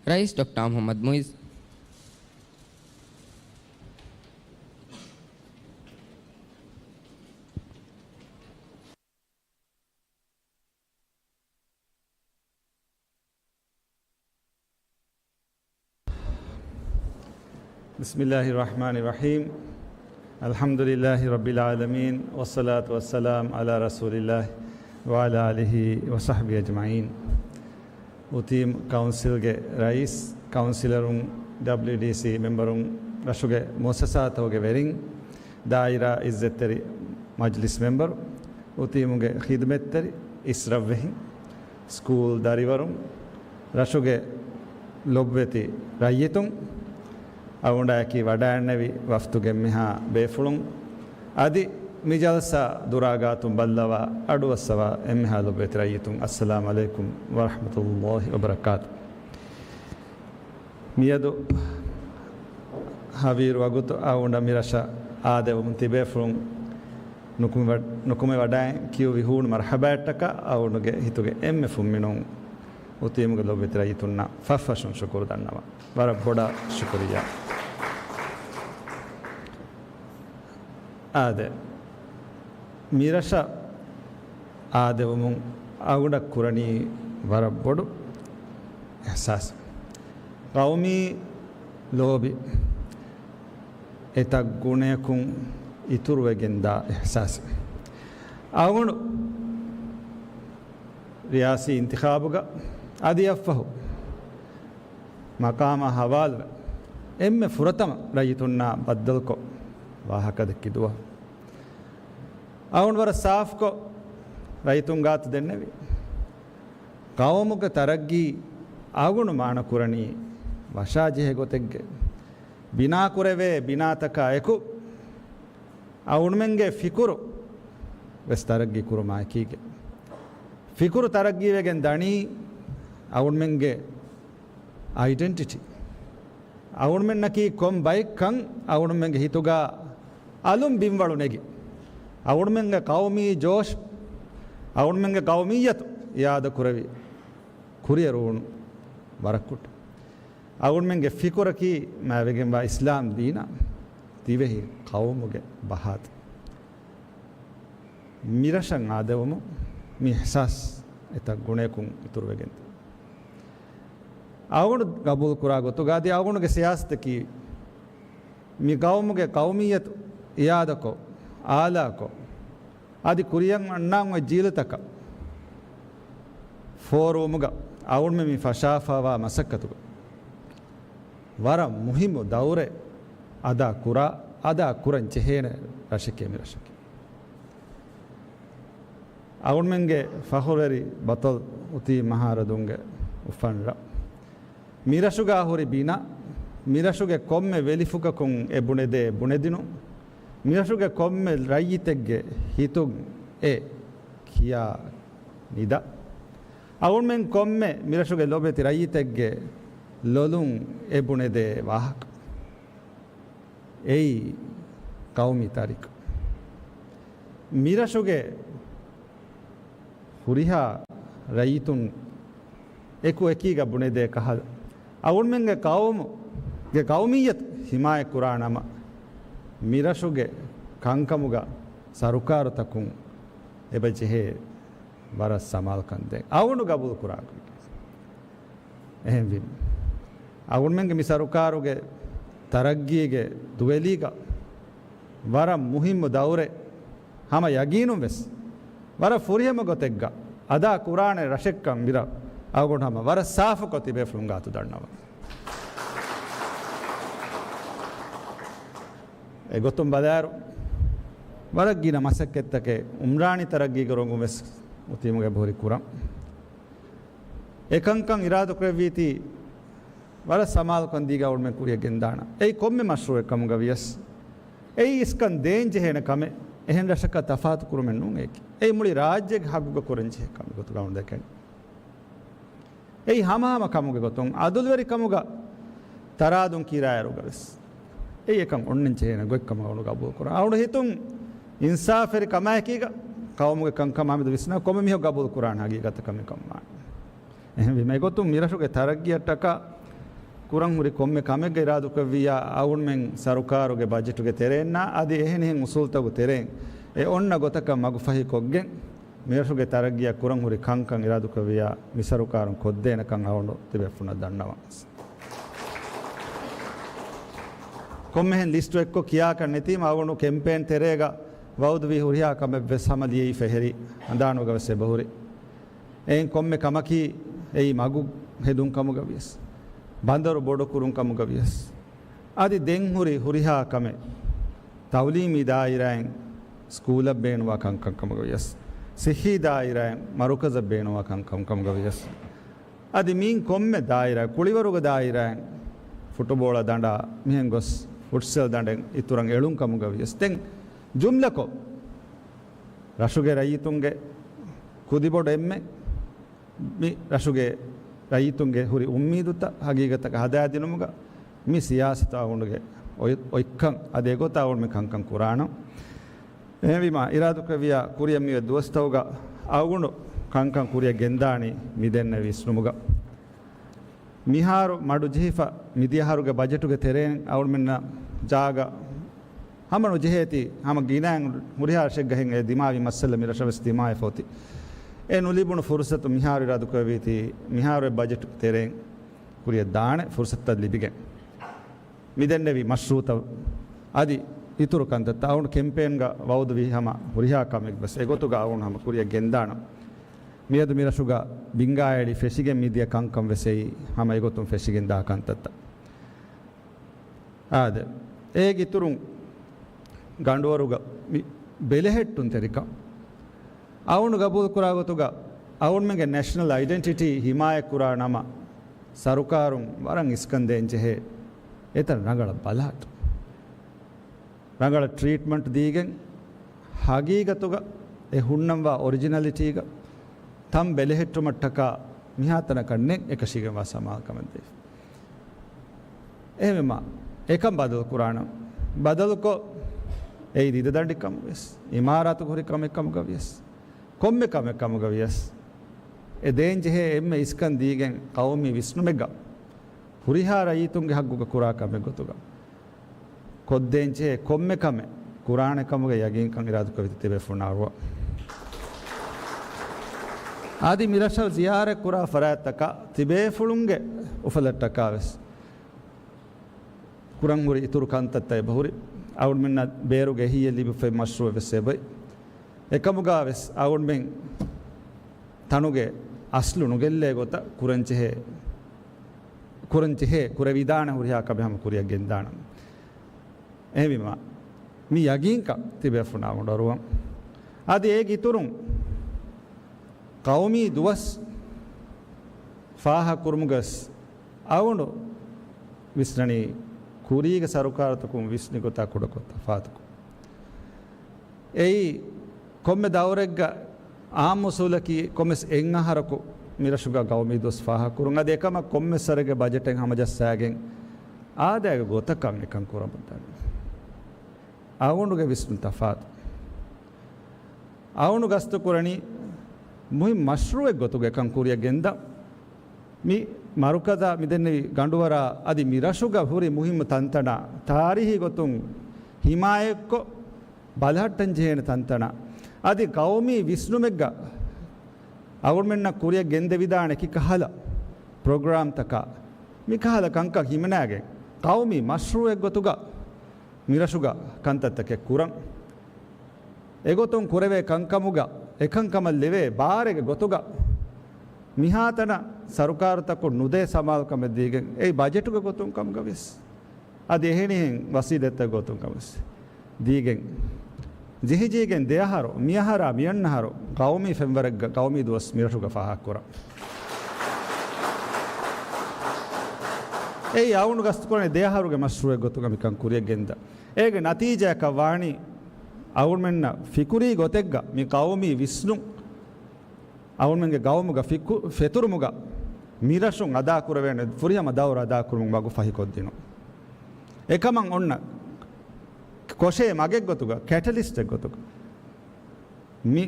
ރައީސް ޑޮކްޓާ މުޙައްމަދު މުޢިއްޒު. بسم الله الرحمن الرحيم. الحمد لله رب العالمين، والصلاة والسلام على رسول الله وعلى آله وصحبه أجمعين. އުތީމް ކައުންސިލްގެ ރައީސް، ކައުންސިލަރުން، ޑަބްލިއުޑީސީ މެމްބަރުން، ރަށުގެ މުއައްސަސާތަކުގެ ވެރިން، ދާއިރާ އިއްޒަތްތެރި މަޖްލިސް މެމްބަރު، އުތީމުގެ ޚިދުމަތްތެރި އިސްރަށްވެހިން، ސްކޫލް ދަރިވަރުން، ރަށުގެ ލޮބުވެތި ރައްޔިތުން، އަޅުގަނޑާއެކީ ވަޑައިގެންނެވި ވަފްދުގެ އެންމެހާ ބޭފުޅުން، އަދި މި ޖަލްސާ ދުރާގާތުން ބައްލަވާ އަޑުއައްސަވާ އެންމެހާ ލޮބުވެތި ރައްޔިތުން، އައްސަލާމް ޢަލައިކުމް ވަރަޙްމަތުﷲި ވަބަރަކާތު. މިއަދު ހަވީރު ވަގުތު އަޅުގަނޑަށް މި ރަށަށް އާދެވުމުން ތިބޭފުޅުން ނުކުމެ، ނުކުމެ ވަޑައި ކިޔުވި ހޫނު މަރްޙަބާއަށްޓަކާ އަޅުގަނޑުގެ ހިތުގެ އެންމެ ފުންމިނުން އުތީމުގެ ލޮބުވެތި ރައްޔިތުންނަށް ފަށްފަށުން ޝުކުރު ދަންނަވަން. ވަރަށް ބޮޑަށް ޝުކުރިއްޔާ. އާދެ، މި ރަށަށް އާދެވުމުން އަޅުގަނޑަށް ކުރަނީ ވަރަށް ބޮޑު އިޙްސާސް. ޤައުމީ ލޯބި އެތައް ގުނަޔަކުން އިތުރުވެގެންދާ އިޙްސާސް. އަޅުގަނޑު ރިޔާސީ އިންތިޚާބުގަ އަދި އަށްފަހު މަޤާމާ ހަވާލުވެ، އެންމެ ފުރަތަމަ ރައްޔިތުންނާ ބައްދަލުކޮށް ވާހަކަ ދެއްކި ދުވަހު، އަޅުގަނޑު ވަރަށް ސާފުކޮށް ރައްޔިތުން ގާތު ދެންނެވި. ޤައުމުގެ ތަރައްގީ އަޅުގަނޑު މާނަ ކުރަނީ ވަށާޖެހޭ ގޮތެއްގެ ބިނާކުރެވޭ ބިނާތަކާ އެކު، އަޅުގަނޑުމެންގެ ފިކުރު ވެސް ތަރައްގީ ކުރުމާއެކީގެ. ފިކުރު ތަރައްގީވެގެން ދަނީ އަޅުގަނޑުމެންގެ އައިޑެންޓިޓީ. އަޅުގަނޑުމެންނަކީ ކޮން ބައެއްކަން އަޅުގަނޑުމެންގެ ހިތުގަ އަލުން ބިންވަޅު ނެގި، އަޅުގަނޑުމެންގެ ޤައުމީ ޖޯޝް، އަޅުގަނޑުމެންގެ ޤައުމިއްޔަތު އިޢާދަ ކުރެވި، ކުރިއެރުވުން ވަރަށް ކުޑަ. އަޅުގަނޑުމެންގެ ފިކުރަކީ މާތްވެގެންވާ އިސްލާމް ދީނާ ދިވެހި ޤައުމުގެ ބަހާތައް. މިރަށަށް އާދެވުމުން މި އިޙްސާސް އެތައް ގުނަޔަކުން އިތުރުވެގެންދޭ. އަޅުގަނޑު ގަބޫލުކުރާ ގޮތުގަ އަދި އަޅުގަނޑުގެ ސިޔާސަތަކީ މި ޤައުމުގެ ޤައުމިއްޔަތު އިއާދަކޮށް، އާލާކޮށް، އަދި ކުރިއަށް އަންނާން އޮތް ޖީލުތަކަށް ފޯރުވުމުގަ އަޅުގަނޑުމެން މި ފަށާފައިވާ މަސައްކަތުގަ ވަރަށް މުހިއްމު ދައުރެއް އަދާ ކުރާ، އަދާ ކުރަން ޖެހޭނެ ރަށެކޭ މި ރަށަކީ. އަޅުގަނޑުމެންގެ ފަޚުރުވެރި ބަޠަލް އޮތީ މަހާރަދުންގެ އުފަންރަށް. މިރަށުގަ ހުރި ބިނާ، މިރަށުގެ ކޮންމެ ވެލިފުކަކުން އެ ބުނެދޭ ބުނެދިނުން، މިރަށުގެ ކޮންމެ ރައްޔިތެއްގެ ހިތުން އެ ކިޔާ ނިދަ، އަޅުގަނޑުމެން ކޮންމެ މިރަށުގެ ލޮބެތި ރައްޔިތެއްގެ ލޮލުން އެ ބުނެދޭ ވާހަކަ. އެއީ ޤައުމީ ތާރީޚު. މިރަށުގެ ހުރިހާ ރައްޔިތުން އެކު އެކީގަ ބުނެދޭ ކަހަލަ، އަޅުގަނޑުމެންގެ ޤައުމުގެ ޤައުމިއްޔަތު ޙިމާޔަތް ކުރާ ނަމަ، މިރަށުގެ ކަންކަމުގަ ސަރުކާރުތަކުން އެބަ ޖެހޭ ވަރަށް ސަމާލުކަން ދޭން. އަޅުގަނޑު ގަބޫލު ކުރާ ކުރިން. އެހެންވީމަ، އަޅުގަނޑުމެންގެ މި ސަރުކާރުގެ ތަރައްގީގެ ދުވެލީގަ ވަރަށް މުހިއްމު ދައުރެއް ހަމަ ޔަގީނުން ވެސް ވަރަށް ފުރިހަމަ ގޮތެއްގަ އަދާ ކުރާނެ ރަށެއްކަން މިރަށް އަޅުގަނޑު ހަމަ ވަރަށް ސާފުކޮށް ތިބޭފުޅުން ގާތު ދަންނަވަން. އެގޮތުން ބަލާއިރު، ވަރަށް ގިނަ މަސައްކަތްތަކެއް އުމްރާނީ ތަރައްގީގެ ރޮނގުން ވެސް އުތީމުގެ އެބަހުރި ކުރަން. އެކަންކަން އިރާދަކުރެއްވީތީ، ވަރަށް ސަމާލުކަން ދީގެން އަޅުގަނޑުމެން ކުރިއަށް ގެންދާނަން. އެއީ ކޮންމެ މަޝްރޫއެއް ކަމުގަ ވިޔަސް، އެއީ އިސްކަން ދޭން ޖެހޭނެ ކަމެއް، އެހެން ރަށަކާ ތަފާތު ކުރުމެއް ނޫން އެއީ. އެއީ މުޅި ރާއްޖޭގެ ހައްގުގަ ކުރަން ޖެހޭ ކަމެއް ގޮތުގަ އަޅުގަނޑު ދެކެން. އެއީ ހަމަހަމަ ކަމުގެ ގޮތުން އަދުލުވެރިކަމުގަ ތަރާދުން ކިރާއިރުގަ ވެސް އެއީ އެކަން އޮންނަން ޖެހޭނެ ގޮތްކަމަށް އަޅުގަނޑު ގަބޫލު ކުރަން. އަޅުގަނޑު ހިތުން އިންސާފުވެރި ކަމާއެކީގަ ޤައުމުގެ ކަންކަމާ މެދު ވިސްނާ ކޮންމެ މީހަކު ގަބޫލު ކުރާނެ ހަގީގަތަކަށް މި ކަން ވާނެ. އެހެންވީމަ އެގޮތުން މިރަށުގެ ތަރައްގީއަށްޓަކާ ކުރަން ހުރި ކޮންމެ ކަމެއްގަ އިރާދަކުރެއްވިއްޔާ އަޅުގަނޑުމެން ސަރުކާރުގެ ބަޖެޓުގެ ތެރެއިންނާ އަދި އެހެނިހެން އުސޫލުތަކުގެ ތެރެއިން އެ އޮންނަ ގޮތަކަށް މަގުފަހި ކޮށްގެން، މިރަށުގެ ތަރައްގީއަށް ކުރަން ހުރި ކަންކަން އިރާދަކުރެއްވިއްޔާ މި ސަރުކާރުން ކޮށްދޭނެކަން އަޅުގަނޑު ތިބޭފުޅުންނަށް ދަންނަވަން. ކޮންމެހެން ލިސްޓު އެއްކޮށް ކިޔާކަށް ނެތީމަ އަޅުގަނޑު ކެމްޕޭން ތެރޭގަ ވައުދުވި ހުރިހާ ކަމެއް ވެސް ހަމަ ލިޔެވިފަ ހެރި ހަނދާނުގަ ވެސް އެބަހުރި. އެއިން ކޮންމެ ކަމަކީ އެއީ މަގު ހެދުން ކަމުގަ ވިޔަސް، ބަނދަރު ބޮޑުކުރުން ކަމުގަ ވިޔަސް، އަދި ދެން ހުރި ހުރިހާ ކަމެއް ތައުލީމީ ދާއިރާއިން ސްކޫލަށް ބޭނުންވާ ކަންކަން ކަމުގަ ވިޔަސް، ސިއްހީ ދާއިރާއިން މަރުކަޒަށް ބޭނުންވާ ކަންކަން ކަމުގަ ވިޔަސް، އަދި މިއިން ކޮންމެ ދާއިރާ، ކުޅިވަރުގެ ދާއިރާއިން ފުޓުބޯޅަ ދަނޑާ މިހެން ގޮސް ފުޓްސަލް ދަނޑެއް އިތުރަށް އެޅުން ކަމުގަ ވިޔަސް، ދެން ޖުމްލަކޮށް ރަށުގެ ރައްޔިތުންގެ ކުދިބޮޑު އެންމެ މި ރަށުގެ ރައްޔިތުންގެ ހުރި އުއްމީދުތައް ހަގީގަތަކަށް ހަދާދިނުމުގަ މި ސިޔާސަތު އަޅުގަނޑުގެ އޮތް، އޮތްކަން އަދި އެގޮތަށް އަޅުގަނޑު މި ކަންކަން ކުރާނަން. އެހެންވީމާ، އިރާދަކުރެއްވިއްޔާ ކުރިއަށް މިއޮތް ދުވަސްތަކުގަ އަޅުގަނޑު ކަންކަން ކުރިއަށް ގެންދާނީ މިދެންނެވި ވިސްނުމުގަ. މިހާރު މަޑުޖެހިފަ މިދިޔަ އަހަރުގެ ބަޖެޓުގެ ތެރެއިން އަޅުގަނޑުމެންނަށް ޖާގަ ހަމަ ނުޖެހޭތީ، ހަމަ ގިނައިން ހުރިހާ ރަށެއްގަހެން އެ ދިމާވި މައްސަލަ މި ރަށަށް ވެސް ދިމާވެފަ އޮތީ. އެ ނުލިބުނު ފުރުސަތު މިހާރު އިރާދަކުރެއްވީތީ، މިހާރު އެ ބަޖެޓު ތެރެއިން ކުރިއަށް ދާނެ ފުރުސަތުތައް ލިބިގެން. މިދެންނެވި މަޝްރޫއުތައް އަދި އިތުރު ކަންތައްތައް އަޅުގަނޑު ކެމްޕޭންގަ ވައުދުވި ހަމަ ހުރިހާ ކަމެއް ވެސް އެގޮތުގަ އަޅުގަނޑު ހަމަ ކުރިއަށް ގެންދާނަން. މިއަދު މި ރަށުގަ ބިންގާއެޅި ފެށިގެން މިދިޔަ ކަންކަން ވެސް އެއީ ހަމަ އެގޮތުން ފެށިގެން ދާ ކަންތައްތައް. އާދެ، އޭގެ އިތުރުން ގަނޑުވަރުގަ މި ބެލެހެއްޓުންތެރިކަން އަޅުގަނޑު ގަބޫލުކުރާ ގޮތުގަ އަޅުގަނޑުމެންގެ ނޭޝަނަލް އައިޑެންޓިޓީ ހިމާޔަތްކުރާ ނަމަ، ސަރުކާރުން ވަރަށް އިސްކަން ދޭން ޖެހޭ އެތައް ރަނގަޅަށް ބަލާތު. ރަނގަޅަށް ޓްރީޓްމަންޓް ދީގެން، ހަގީގަތުގަ އެ ހުންނަންވާ އޮރިޖިނަލިޓީގަ ތަން ބެލެހެއްޓުމަށްޓަކާ މިހާތަނަކަށް ނެތް އެކަށީގެންވާ ސަމާލުކަމެއް ދޭ. އެހެންވީމަ، އެކަން ބަދަލު ކުރާނަން. ބަދަލުކޮށް، އެއީ ރިދަދަނޑި ކަމުގަވިޔަސް، އިމާރާތުގަ ހުރި ކަމެއް ކަމުގަވިޔަސް، ކޮންމެ ކަމެއް ކަމުގަވިޔަސް، އެ ދޭންޖެހޭ އެންމެ އިސްކަން ދީގެން ޤައުމީ ވިސްނުމެއްގަ ހުރިހާ ރައްޔިތުންގެ ޙައްޤުގަ ކުރާ ކަމެއް ގޮތުގަ ކޮށްދޭންޖެހޭ ކޮންމެ ކަމެއް ކުރާނެ ކަމުގެ ޔަގީންކަން އިރާދަކުރެއްވި ތިބޭފުޅުންނަށް އަރުވަން. އަދި މި ރަށަށް ޒިޔާރަތް ކުރާ ފަރާތްތަކަށް ތިބޭފުޅުންގެ އުފަލަށްޓަކާ ވެސް ކުރަން ހުރި އިތުރު ކަންތައްތައް އެބަހުރި. އަޅުގަނޑުމެންނަށް ބޭރުގެ އެހީއެއް ލިބިފައި މަޝްރޫޢެއް ވެސް އެބައި. އެކަމުގަ ވެސް އަޅުގަނޑުމެން ތަނުގެ އަސްލު ނުގެއްލޭ ގޮތަށް ކުރަންޖެހޭ، ކުރަންޖެހޭ، ކުރެވިދާނެ ހުރިހާ ކަމެއް ހަމަ ކުރިއަށް ގެންދާނަން. އެހެންވީމަ، މި ޔަގީންކަން ތިބޭފުޅުންނަށް އަޅުގަނޑު އަރުވަން. އަދި އޭގެ އިތުރުން ޤައުމީ ދުވަސް ފާހަގަކުރުމުގަ ވެސް އަޅުގަނޑު ވިސްނަނީ ކުރީގެ ސަރުކާރުތަކުން ވިސްނި ގޮތާ ކުޑަކޮށް ތަފާތުކޮށް. އެއީ ކޮންމެ ދައުރެއްގަ އާއްމު އުސޫލަކީ ކޮންމެސް އެއް އަހަރަކު މިރަށުގަ ޤައުމީ ދުވަސް ފާހަގަކުރުން. އަދި އެކަމަށް ކޮންމެސް ވަރެއްގެ ބަޖެޓެއް ހަމަޖައްސާގެން އާދައިގެ ގޮތަކަށް އެކަން ކުރަމުންދާނެ. އަޅުގަނޑުގެ ވިސްނުން ތަފާތު. އަޅުގަނޑު ގަސްތު ކުރަނީ މުހިންމު މަޝްރޫޢެއް ގޮތުގަ އެކަން ކުރިއަށް ގެންދަން. މި މަރުކަޒާ މިދެންނެވި ގަނޑުވަރާ އަދި މި ރަށުގަ ހުރި މުހިންމު ތަންތަނާ ތާރީހީ ގޮތުން ހިމާޔަތްކޮށް، ބަލަހައްޓަން ޖެހޭނެ ތަންތަނަށް އަދި ޤައުމީ ވިސްނުމެއްގަ އަޅުގަނޑުމެންނަށް ކުރިއަށް ގެންދެވިދާނެ ކިކަހަލަ ޕްރޮގްރާމްތަކާ މިކަހަލަ ކަންކަން ހިމަނާގެން ޤައުމީ މަޝްރޫޢެއް ގޮތުގަ މިރަށުގަ ކަންތައްތަކެއް ކުރަން. އެގޮތުން ކުރެވޭ ކަންކަމުގަ އެކަންކަމަށް ލެވޭ ބާރެއްގެ ގޮތުގަ މިހާތަނަށް ސަރުކާރުތަކުން ނުދޭ ސަމާލުކަމެއް ދީގެން އެއީ ބަޖެޓުގެ ގޮތުން ކަމުގަ ވިޔަސް. އަދި އެހެނިހެން ވަސީލަތްތައް ގޮތުން ކަމެސް ދީގެން، ޖެހިޖެހިގެން ދެއަހަރު، މިއަހަރާ މިއަންނަހަރު ގައުމީ ފެންވަރެއްގަ ގައުމީ ދުވަސް މިރަށުގަ ފާހަގަކުރަން. އެއީ އަޅުގަނޑު ގަސްތުކުރަނީ ދެއަހަރުގެ މަޝްރޫޢެއް ގޮތުގަ މިކަން ކުރިއަށް ގެންދަން. އޭގެ ނަތީޖާއަކަށް ވާނީ އަޅުގަނޑުމެންނަށް ފިކުރީ ގޮތެއްގަ މި ޤައުމީ ވިސްނުން އަޅުގަނޑުމެންގެ ޤައުމުގަ ފިކު-، ފެތުރުމުގަ މިރަށުން އަދާކުރެވޭނެ ފުރިހަމަ ދައުރު އަދާކުރުމުގެ މަގު ފަހިކޮށްދިނުން. އެކަމަށް އޮންނަ ކޮށޭ މަގެއްގޮތުގަ، ކެޓަލިސްޓެއްގޮތުގަ މި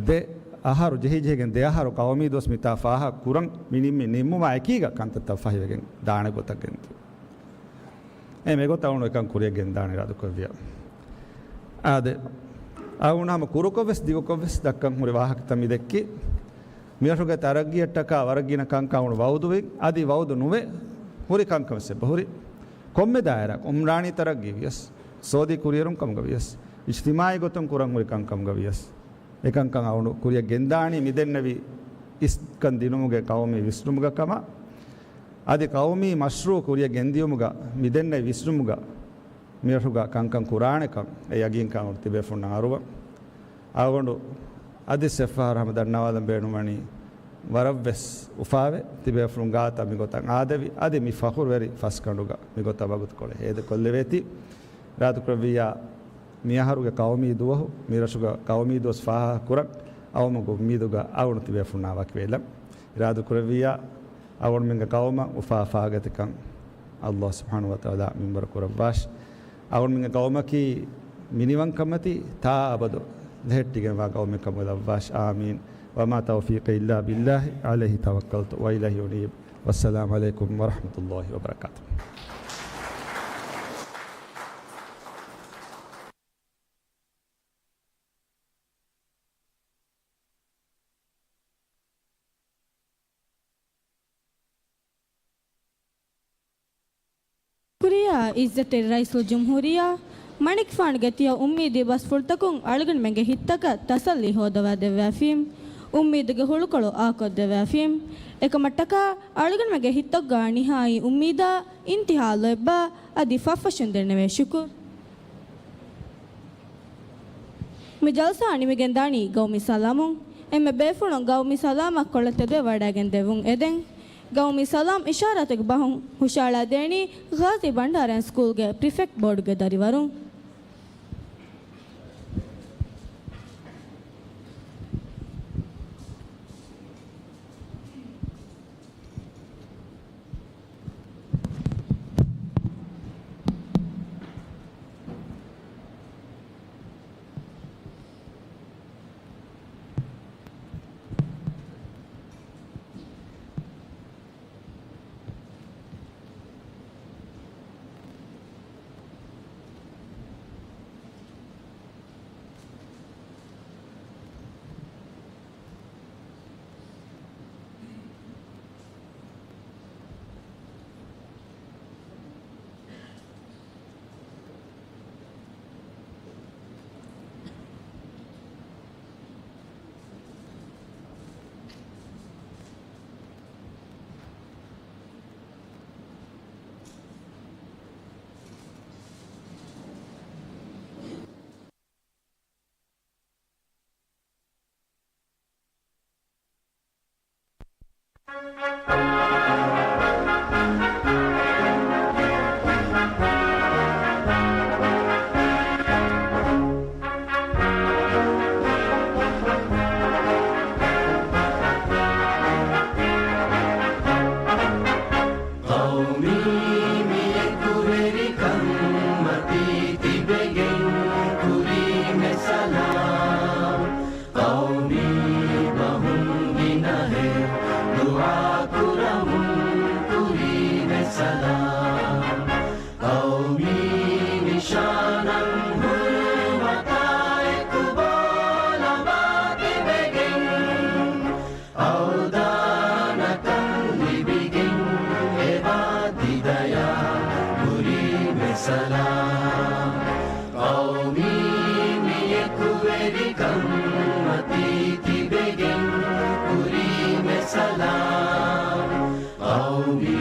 ދެ އަހަރު ޖެހިޖެހިގެން ދެ އަހަރު ޤައުމީ ދުވަސް މިތާ ފާހަގަ ކުރަން މި ނިންމި ނިންމުމާ އެކީގަ ކަންތައްތައް ފަހިވެގެން ދާނެ ގޮތަށް ގެންދިޔުން. އެ މެގޮތަށް އަޅުގަނޑު އެކަން ކުރިއަށް ގެންދާނެ އިރާދަކުރެއްވިޔާ. އާދެ، އަޅުގަނޑު ހަމަ ކުރުކޮށްވެސް ދިގުކޮށްވެސް ދައްކަން ހުރި ވާހަކަތައް މި ދެއްކި. މިރަށުގެ ތަރައްގީއަށްޓަކާ ވަރަށް ގިނަ ކަންކަން އަޅުގަނޑު ވައުދުވި، އަދި ވައުދު ނުވެ ހުރި ކަންކަން ވެސް އެބަހުރި. ކޮންމެ ދާއިރާއަކު، އުމްރާނީ ތަރައްގީ ވިޔަސް، ސޯދީ ކުރިއެރުން ކަމުގަ ވިޔަސް، އިޖްތިމާޢީ ގޮތުން ކުރަން ހުރި ކަންކަމުގަ ވިޔަސް، އެކަންކަން އަޅުގަނޑު ކުރިއަށް ގެންދާނީ މިދެންނެވި އިސްކަން ދިނުމުގެ ޤައުމީ ވިސްނުމުގަ ކަމަށް. އަދި ޤައުމީ މަޝްރޫޢު ކުރިއަށް ގެންދިޔުމުގަ މިދެންނެވި ވިސްނުމުގަ މިރަށުގަ ކަންކަން ކުރާނެކަން އެ ޔަގީންކަން އަޅުގަނޑު ތިބޭފުޅުންނަށް އަރުވަން. އަޅުގަނޑު އަދި ސެފާރ ހަމަ ދަންނަވާލަން ބޭނުންވަނީ ވަރަށްވެސް އުފާވެ، ތިބޭފުޅުން ގާތަށް މިގޮތަށް އާދެވި، އަދި މި ފަޚުރުވެރި ފަސްގަނޑުގަ މިގޮތަށް ވަގުތުކޮޅެއް ހޭދަކޮށްލެވޭތީ. އިރާދަކުރެއްވިއްޔާ، މިއަހަރުގެ ޤައުމީ ދުވަހު، މިރަށުގަ ޤައުމީ ދުވަސް ފާހަގަކުރަން އައުމުގެ އުއްމީދުގަ އަޅުގަނޑު ތިބޭފުޅުންނާ ވަކިވެލަން. އިރާދަކުރެއްވިއްޔާ، އަޅުގަނޑުމެންގެ ޤައުމަށް އުފާ އުފާގަތިކަން ﷲ ސުބްޙާނަހޫ ވަތަޢާލާ މިންވަރު ކުރައްވާށި. އަޅުގަނޑުމެންގެ ޤައުމަކީ މިނިވަންކަންމަތީ ތާ އަބަދު ލެހެއްޓިގެންވާ ޤައުމެއް ކަމުގަ ލައްވާށި. އާމީން. وما توفيقي إلا بالله عليه توكلت وإليه أنيب. والسلام عليكم ورحمة الله وبركاته. ޝުކުރިއްޔާ ޢިއްޒަތްތެރި ރައީސުލްޖުމްހޫރިއްޔާ، މަނިކުފާނުގެ ތިޔަ އުއްމީދީ ބަސްފުޅުތަކުން އަޅުގަނޑުމެންގެ ހިތްތަކަށް ތަސައްލީ ހޯދަވާދެއްވާފީމް، އުއްމީދުގެ ހުޅުކޮޅު އާކޮށްދެއްވާފީމް. އެކަމަށްޓަކާ އަޅުގަނޑުމެންގެ ހިތްތަކުގަ ނިހާއީ އުއްމީދާ އިންތިހާ ލޯތްބާ އަދި ފަށްފަށުން ދެންނެވޭ ޝުކުރު. މި ޖަލްސާ ނިމިގެންދާނީ ގައުމީ ސަލާމުން. އެންމެ ބޭފުޅުން ގައުމީ ސަލާމަށް ކޮޅަށް ތެދުވެވަޑައިގެން ދެވުން އެދެން. ގައުމީ ސަލާމް އިޝާރާތެއްގެ ބަހުން ހުށައަޅާދޭނީ ޣާޒީ ބަންޑާރަ ސްކޫލްގެ ޕްރިފެކްޓް ބޯޑުގެ ދަރިވަރުން. ސަލާމް. ޤައުމީ ނިޝާނަށް ހުރުމަތާއެކު ބޯލަބާ ތިބެގެން، އަވްދާނަކަން ލިބިގެން އެބާ ތި ދަޔާ ކުރީމެ ސަލާމް. ޤައުމީ މިއެކުވެރިކަން މަތީ ތިބެގެން ކުރީމެ ސަލާމް. ޤައުމީ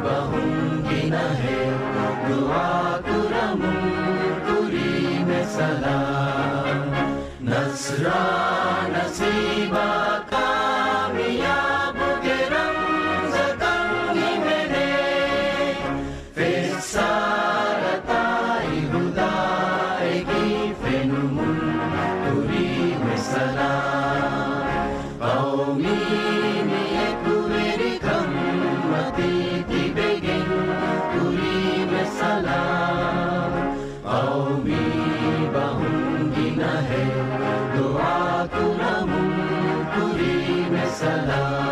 ބަހުން ގިނަހެއް ދުޢާ ކުރަމުން ކުރީމެ ސަލާމް. ނަޞްރާ ނަސީބާ ކާމިޔާބުގެ ރަމްޒަކަށް ހިމެނޭ. ފެއްސާރަތާއި ހުދާއެކީ ފެނުމުން ކުރީމެ ސަލާމް. ޤައުމީ މިއެކުވެރިކަން މަތީ ތިބެގެން ކުރީމެ ސަލާމް. ޤައުމީ ބަހުން ގިނަހެއް ދުޢާ ކުރަމުން ކުރީމެ ސަލާމް.